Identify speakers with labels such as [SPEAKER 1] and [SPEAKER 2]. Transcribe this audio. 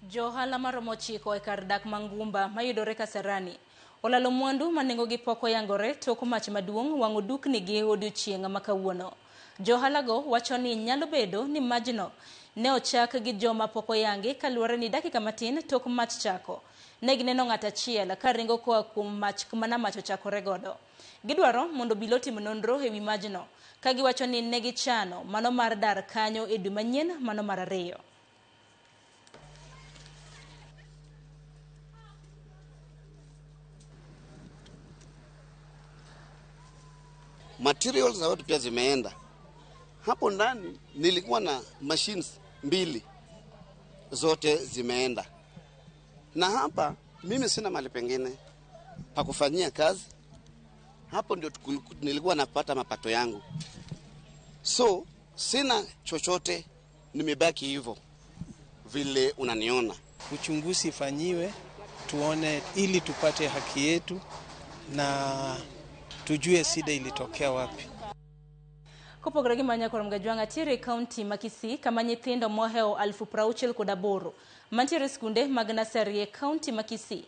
[SPEAKER 1] Jo ohala maromo 9 e kar dak ma Ngumba mayudore Kasarani olalo mwandu ma nengogi pok oyangore tok mach maduong' wang'o duknigi odiochieng' ma kawuono. Jo ohalago wacho ni nyalo bedo ni majno ne ochak gi joma pok oyangi kaluwore ni dakika matin tok mach chako ne gineno ng'at achiel ka ringo koa kuom mach mana mach ochakore godo. Gidwaro mondo obila otim nonro ewi majno ka giwacho ni ne gichano mano mar dar kanyo e dwe manyien mano mar 2.
[SPEAKER 2] Materials za watu pia zimeenda hapo ndani. Nilikuwa na machines 2 zote zimeenda, na hapa mimi sina mahali pengine pa kufanyia kazi. Hapo ndio nilikuwa napata mapato yangu, so sina chochote, nimebaki hivyo vile unaniona.
[SPEAKER 3] Uchunguzi ifanyiwe tuone, ili tupate haki yetu na tujue shida ilitokea wapi.
[SPEAKER 1] Kopogore gi manya kuom Gajwang' atiere e kaunti ma Kisii kama nyithindo mohewo 68,000 mantiere e skunde mag nasari e kaunti ma Kisii.